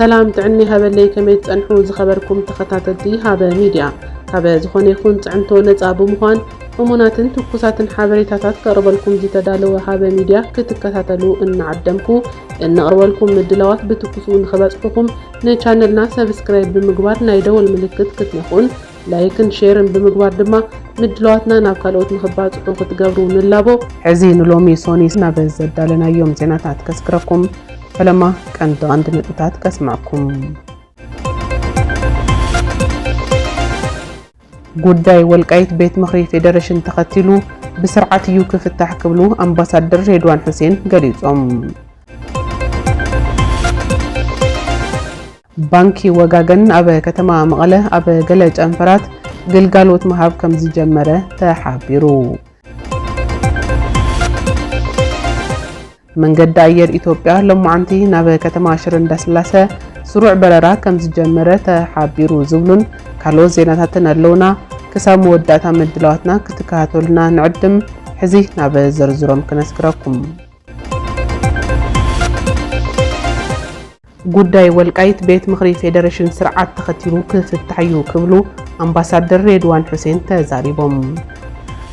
ሰላም ጥዕና ይሃበለይ፣ ከመይ ትጸንሑ ዝኸበርኩም ተኸታተልቲ ሃበ ሚድያ? ካብ ዝኾነ ይኹን ጽዕንቶ ነጻ ብምዃን እሙናትን ትኩሳትን ሓበሬታታት ከቕርበልኩም ዝተዳለወ ሃበ ሚድያ ክትከታተሉ እናዓደምኩ፣ እነቕርበልኩም ምድላዋት ብትኩሱ ንኽበጽሑኹም ንቻነልና ሰብስክራይብ ብምግባር ናይ ደወል ምልክት ክትነኽኡን ላይክን ሼርን ብምግባር ድማ ምድላዋትና ናብ ካልኦት ንኽባጽሑ ክትገብሩ ንላቦ። ሕዚ ንሎሚ ሶኒ ናብ ዘዳለናዮም ዜናታት ከስክረኩም። ፈለማ ቀንዲ ቀንዲ ነጥብታት ከስምዐኩም። ጉዳይ ወልቃይት ቤት ምኽሪ ፌዴሬሽን ተኸቲሉ ብስርዓት እዩ ክፍታሕ ክብሉ ኣምባሳደር ሬድዋን ሑሴን ገሊጾም። ባንኪ ወጋገን ኣብ ከተማ መቐለ ኣብ ገለ ጨንፈራት ግልጋሎት ምሃብ ከም ዝጀመረ ተሓቢሩ። መንገዲ ኣየር ኢትዮጵያ ሎማዓንቲ ናብ ከተማ ሽረ እንዳስላሰ ስሩዕ በረራ ከም ዝጀመረ ተሓቢሩ ዝብሉን ካልኦት ዜናታትን ኣለውና። ክሳብ መወዳእታ ምድላዋትና ክትከታተሉና ንዕድም። ሕዚ ናብ ዝርዝሮም ክነስግረኩም። ጉዳይ ወልቃይት ቤት ምኽሪ ፌዴሬሽን ስርዓት ተኸቲሉ ክፍታሕ እዩ ክብሉ ኣምባሳደር ሬድዋን ሑሴን ተዛሪቦም።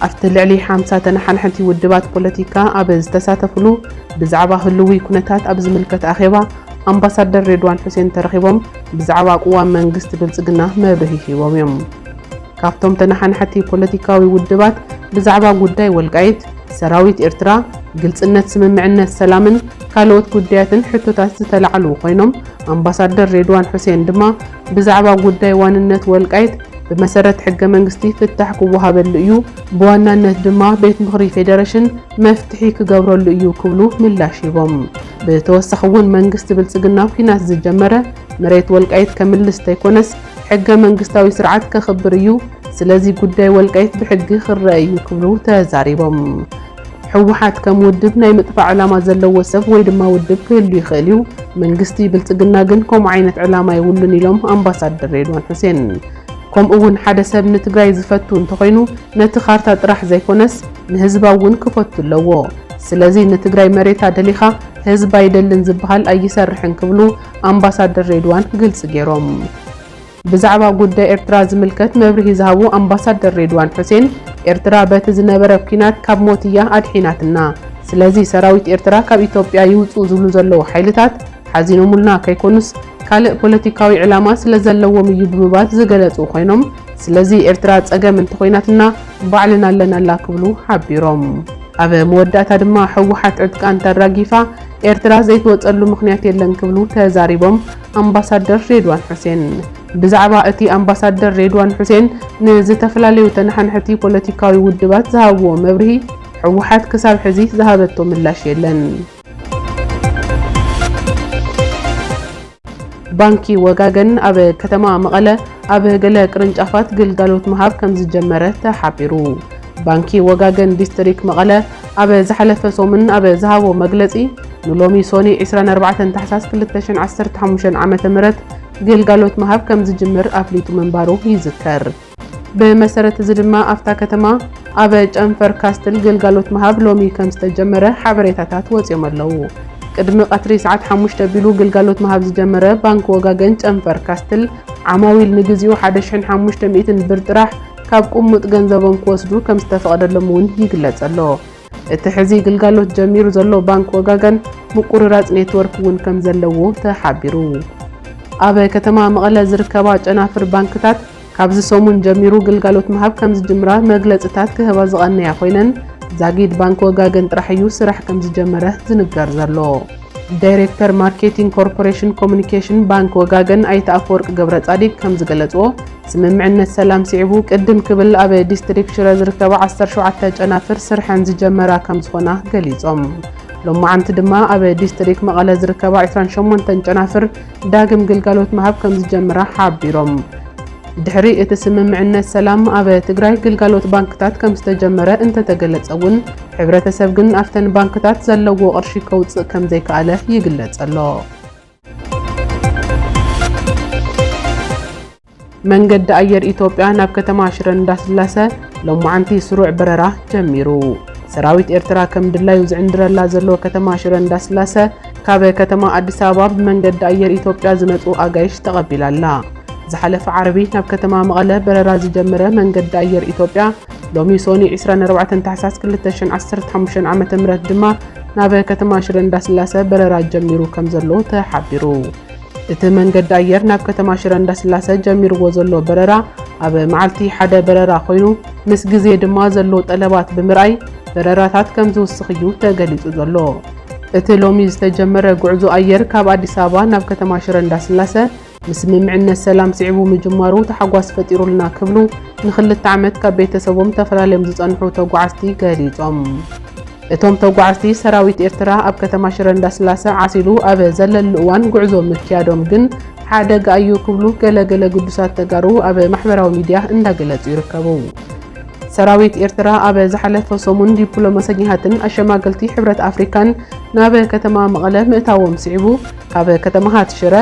ኣብቲ ልዕሊ ሓምሳ ተነሓንሕቲ ውድባት ፖለቲካ ኣብ ዝተሳተፍሉ ብዛዕባ ህልዊ ኩነታት ኣብ ዝምልከት ኣኼባ ኣምባሳደር ሬድዋን ሑሴን ተረኺቦም ብዛዕባ ቅዋም መንግስቲ ብልጽግና መብርሂ ሂቦም እዮም። ካብቶም ተነሓንሕቲ ፖለቲካዊ ውድባት ብዛዕባ ጉዳይ ወልቃይት፣ ሰራዊት ኤርትራ፣ ግልጽነት ስምምዕነት ሰላምን ካልኦት ጉዳያትን ሕቶታት ዝተላዕሉ ኮይኖም፣ ኣምባሳደር ሬድዋን ሑሴን ድማ ብዛዕባ ጉዳይ ዋንነት ወልቃይት ብመሰረት ሕገ መንግስቲ ፍታሕ ክወሃበሉ እዩ፣ ብዋናነት ድማ ቤት ምኽሪ ፌዴሬሽን መፍትሒ ክገብረሉ እዩ ክብሉ ምላሽ ሂቦም። ብተወሳኺ እውን መንግስቲ ብልጽግና ኲናት ዝጀመረ መሬት ወልቃይት ከምልስ ተይኮነስ ሕገ መንግስታዊ ስርዓት ከኽብር እዩ። ስለዚ ጉዳይ ወልቃይት ብሕጊ ክረአ እዩ ክብሉ ተዛሪቦም። ህወሓት ከም ውድብ ናይ ምጥፋእ ዕላማ ዘለዎ ሰብ ወይ ድማ ውድብ ክህሉ ይኽእል እዩ። መንግስቲ ብልጽግና ግን ከምኡ ዓይነት ዕላማ የብሉን ኢሎም ኣምባሳደር ሬድዋን ሑሴን። ከምኡ እውን ሓደ ሰብ ንትግራይ ዝፈቱ እንተኾይኑ ነቲ ካርታ ጥራሕ ዘይኮነስ ንህዝባ እውን ክፈቱ ኣለዎ። ስለዚ ንትግራይ መሬታ ደሊኻ ህዝባ ኣይደልን ዝበሃል ኣይሰርሕን ክብሉ ኣምባሳደር ሬድዋን ግልፂ ገይሮም። ብዛዕባ ጉዳይ ኤርትራ ዝምልከት መብርሂ ዝሃቡ ኣምባሳደር ሬድዋን ሑሴን፣ ኤርትራ በቲ ዝነበረ ኲናት ካብ ሞት እያ ኣድሒናትና። ስለዚ ሰራዊት ኤርትራ ካብ ኢትዮጵያ ይውፅኡ ዝብሉ ዘለዉ ሓይልታት ሓዚኖሙልና ከይኮኑስ ካልእ ፖለቲካዊ ዕላማ ስለ ዘለዎም እዩ ብምባል ዝገለጹ ኮይኖም፣ ስለዚ ኤርትራ ጸገም እንተኾይናትና ባዕልና ኣለናላ ክብሉ ሓቢሮም። ኣብ መወዳእታ ድማ ህወሓት ዕጥቃ እንተራጊፋ ኤርትራ ዘይትወጸሉ ምኽንያት የለን ክብሉ ተዛሪቦም ኣምባሳደር ሬድዋን ሑሴን። ብዛዕባ እቲ ኣምባሳደር ሬድዋን ሑሴን ንዝተፈላለዩ ተነሓንሕቲ ፖለቲካዊ ውድባት ዝሃብዎ መብርሂ ህወሓት ክሳብ ሕዚ ዝሃበቶ ምላሽ የለን። ባንኪ ወጋገን ኣብ ከተማ መቐለ ኣብ ገለ ቅርንጫፋት ግልጋሎት ምሃብ ከም ዝጀመረ ተሓቢሩ። ባንኪ ወጋገን ዲስትሪክት መቐለ ኣብ ዝሓለፈ ሰሙን ኣብ ዝሃቦ መግለጺ፣ ንሎሚ ሶኒ ዕስራን ኣርባዕተን ታሕሳስ ክልተ ሽሕን ዓሰርተ ሓሙሽተን ዓመተ ምህረት ግልጋሎት ምሃብ ከም ዝጅምር ኣፍሊጡ ምንባሩ ይዝከር። ብመሰረት እዚ ድማ ኣብታ ከተማ ኣብ ጨንፈር ካስትል ግልጋሎት ምሃብ ሎሚ ከም ዝተጀመረ ሓበሬታታት ወፂኦም ኣለዉ። ቅድሚ ቀትሪ ሰዓት ሓሙሽተ ኣቢሉ ግልጋሎት ምሃብ ዝጀመረ ባንክ ወጋገን ጨንፈር ካስትል ዓማዊል ንግዚኡ ሓደ ሽሕን ሓሙሽተ ሚእትን ብር ጥራሕ ካብ ቅሙጥ ገንዘቦም ክወስዱ ከም ዝተፈቐደሎም እውን ይግለጽ ኣሎ። እቲ ሕዚ ግልጋሎት ጀሚሩ ዘሎ ባንክ ወጋገን ምቁርራጽ ኔትወርክ እውን ከም ዘለዎ ተሓቢሩ። ኣብ ከተማ መቐለ ዝርከባ ጨናፍር ባንክታት ካብዚ ሰሙን ጀሚሩ ግልጋሎት ምሃብ ከም ዝጅምራ መግለጽታት ክህባ ዝቐነያ ኮይነን፣ ዛጊድ ባንክ ወጋገን ጥራሕ እዩ ስራሕ ከም ዝጀመረ ዝንገር ዘሎ። ዳይሬክተር ማርኬቲንግ ኮርፖሬሽን ኮሙኒኬሽን ባንክ ወጋገን ኣይተ ኣፈወርቅ ገብረ ጻዲቅ ከም ዝገለጽዎ፣ ስምምዕነት ሰላም ስዒቡ ቅድም ክብል ኣብ ዲስትሪክት ሽረ ዝርከባ ዓሰርተ ሸውዓተ ጨናፍር ስርሐን ዝጀመራ ከም ዝኾና ገሊጾም። ሎማዓንቲ ድማ ኣብ ዲስትሪክት መቐለ ዝርከባ ዕስራን ሸሞንተን ጨናፍር ዳግም ግልጋሎት ምሃብ ከም ዝጀመራ ሓቢሮም። ድሕሪ እቲ ስምምዕነት ሰላም ኣብ ትግራይ ግልጋሎት ባንክታት ከም ዝተጀመረ እንተተገለጸ እውን፣ ሕብረተሰብ ግን ኣብተን ባንክታት ዘለዎ ቅርሺ ከውጽእ ከም ዘይከኣለ ይግለጽ ኣሎ። መንገዲ ኣየር ኢትዮጵያ ናብ ከተማ ሽረ እንዳስላሰ ሎማዓንቲ ስሩዕ በረራ ጀሚሩ። ሰራዊት ኤርትራ ከም ድላዩ ዝዕንድረላ ዘሎ ከተማ ሽረ እንዳስላሰ ካብ ከተማ ኣዲስ ኣበባ ብመንገዲ ኣየር ኢትዮጵያ ዝመጹ ኣጋይሽ ተቐቢላ ኣላ። ዝሓለፈ ዓርቢ ናብ ከተማ መቐለ በረራ ዝጀመረ መንገዲ ኣየር ኢትዮጵያ፣ ሎሚ ሶኒ ዕስራን ኣርባዕተን ታሕሳስ ክልተ ሽሕን ዓሰርተ ሓሙሽተን ዓመተ ምህረት ድማ ናብ ከተማ ሽረ እንዳስላሰ በረራ ጀሚሩ ከም ዘሎ ተሓቢሩ። እቲ መንገዲ ኣየር ናብ ከተማ ሽረ እንዳስላሰ ጀሚርዎ ዘሎ በረራ፣ ኣብ መዓልቲ ሓደ በረራ ኮይኑ፣ ምስ ግዜ ድማ ዘሎ ጠለባት ብምርኣይ በረራታት ከም ዝውስኽ እዩ ተገሊጹ ዘሎ። እቲ ሎሚ ዝተጀመረ ጉዕዞ ኣየር ካብ ኣዲስ ኣበባ ናብ ከተማ ሽረ እንዳስላሰ፣ ንስምምዕነት ሰላም ስዒቡ ምጅማሩ ተሓጓስ ፈጢሩልና ክብሉ ንኽልተ ዓመት ካብ ቤተሰቦም ተፈላልዮም ዝጸንሑ ተጓዓዝቲ ገሊጾም። እቶም ተጓዓዝቲ፣ ሰራዊት ኤርትራ ኣብ ከተማ ሽረ እንዳስላሰ ዓሲሉ ኣብ ዘለሉ እዋን ጉዕዞ ምክያዶም ግን ሓደጋ እዩ ክብሉ ገለገለ ግዱሳት ተጋሩ ኣብ ማሕበራዊ ሚድያ እንዳገለጹ ይርከቡ። ሰራዊት ኤርትራ ኣብ ዝሓለፈ ሰሙን ዲፕሎማሰኛታትን ኣሸማገልቲ ሕብረት ኣፍሪካን ናብ ከተማ መቐለ ምእታዎም ስዒቡ፣ ካብ ከተማታት ሽረ፣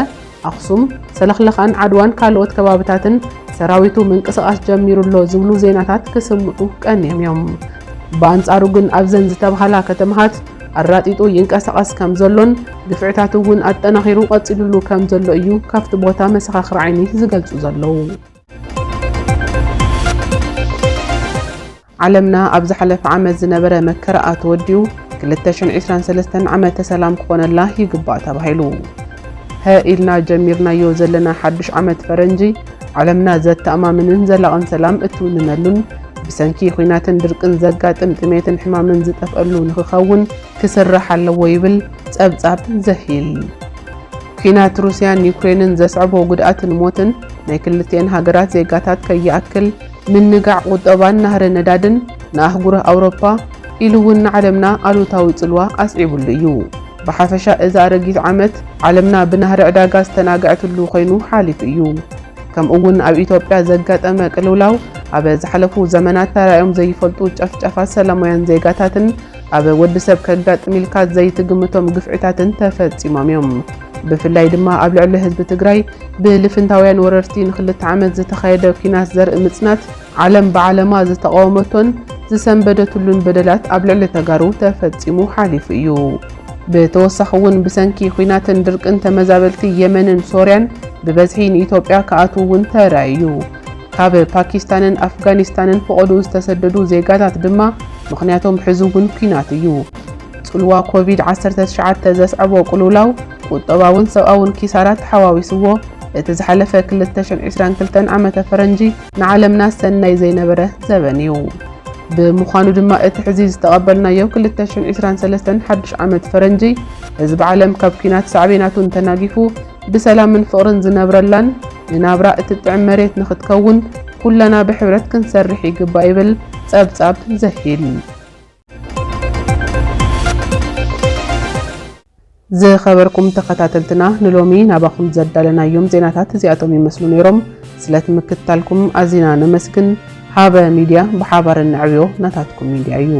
ኣኽሱም፣ ሰለኽለኻን ዓድዋን ካልኦት ከባብታትን ሰራዊቱ ምንቅስቓስ ጀሚሩ ኣሎ ዝብሉ ዜናታት ክስምዑ ቀንዮም እዮም። ብኣንጻሩ ግን ኣብዘን ዝተባህላ ከተማታት ኣራጢጡ ይንቀሳቐስ ከም ዘሎን ግፍዕታቱ እውን ኣጠናኺሩ ቀጺሉሉ ከም ዘሎ እዩ ካብቲ ቦታ መሰኻኽር ዓይኒ ዝገልጹ ዘለዉ። ዓለምና ኣብ ዝሓለፈ ዓመት ዝነበረ መከራኣ ተወዲኡ፣ ክልተ ሽሕን ዕስራን ሰለስተን ዓመተ ሰላም ክኾነላ ይግባእ ተባሂሉ። ሀ ኢልና ጀሚርናዮ ዘለና ሓድሽ ዓመት ፈረንጂ፣ ዓለምና ዘተኣማምንን ዘላቕን ሰላም እትውንነሉን፣ ብሰንኪ ኹናትን ድርቅን ዘጋጥም ጥሜትን ሕማምን ዝጠፍኣሉ ንኽኸውን ክስራሕ ኣለዎ ይብል ጸብጻብ ዘሂል። ኲናት ሩስያን ዩክሬንን ዘስዕቦ ጉድኣትን ሞትን ናይ ክልቲኤን ሃገራት ዜጋታት ከይኣክል፣ ምንጋዕ ቁጠባን ናህሪ ነዳድን ንኣህጉረ ኣውሮፓ ኢሉ እውን ንዓለምና ኣሉታዊ ጽልዋ ኣስዒቡሉ እዩ። ብሓፈሻ እዚ ኣረጊት ዓመት ዓለምና ብናህሪ ዕዳጋ ዝተናግዐትሉ ኮይኑ ሓሊፉ እዩ። ከምኡ እውን ኣብ ኢትዮጵያ ዘጋጠመ ቅልውላው፣ ኣብ ዝሓለፉ ዘመናት ተራእዮም ዘይፈልጡ ጨፍጨፋት ሰላማውያን ዜጋታትን ኣብ ወዲ ሰብ ከጋጥም ኢልካ ዘይትግምቶም ግፍዕታትን ተፈጺሞም እዮም። ብፍላይ ድማ ኣብ ልዕሊ ህዝቢ ትግራይ ብልፍንታውያን ወረርቲ ንክልተ ዓመት ዝተኻየደ ኲናት ዘርኢ ምጽናት፣ ዓለም ብዓለማ ዝተቃወመቶን ዝሰንበደትሉን በደላት ኣብ ልዕሊ ተጋሩ ተፈጺሙ ሓሊፉ እዩ። ብተወሳኺ እውን ብሰንኪ ኲናትን ድርቅን ተመዛበልቲ የመንን ሶርያን ብበዝሒ ንኢትዮጵያ ክኣትዉ እውን ተራእዩ። ካብ ፓኪስታንን ኣፍጋኒስታንን ፈቐዶ ዝተሰደዱ ዜጋታት ድማ ምኽንያቶም ሕዚ እውን ኲናት እዩ። ጽልዋ ኮቪድ ዓሰርተ ትሽዓተ ዘስዐቦ ቅልውላው ቁጠባውን ሰብኣውን ኪሳራ ተሓዋዊስዎ፣ እቲ ዝሓለፈ ክልተ ሽሕን ዕስራን ክልተን ዓመተ ፈረንጂ ንዓለምና ሰናይ ዘይነበረ ዘበን እዩ። ብምዃኑ ድማ እቲ ሕዚ ዝተቐበልናዮ ክልተ ሽሕን ዕስራን ሰለስተን ሓድሽ ዓመት ፈረንጂ፣ ህዝቢ ዓለም ካብ ኲናት ሳዕቤናቱን ተናጊፉ ብሰላምን ፍቕርን ዝነብረላን ንናብራ እትጥዕም መሬት ንኽትከውን ኩለና ብሕብረት ክንሰርሕ ይግባእ ይብል ጸብጻብ ዘሂል። ዝኸበርኩም ተኸታተልትና፣ ንሎሚ ናባኹም ዘዳለናዮም ዜናታት እዚኣቶም ይመስሉ ነይሮም። ስለ ትምክትታልኩም ኣዚና ነመስግን። ሃበ ሚድያ፣ ብሓባር እንዕብዮ ናታትኩም ሚድያ እዩ።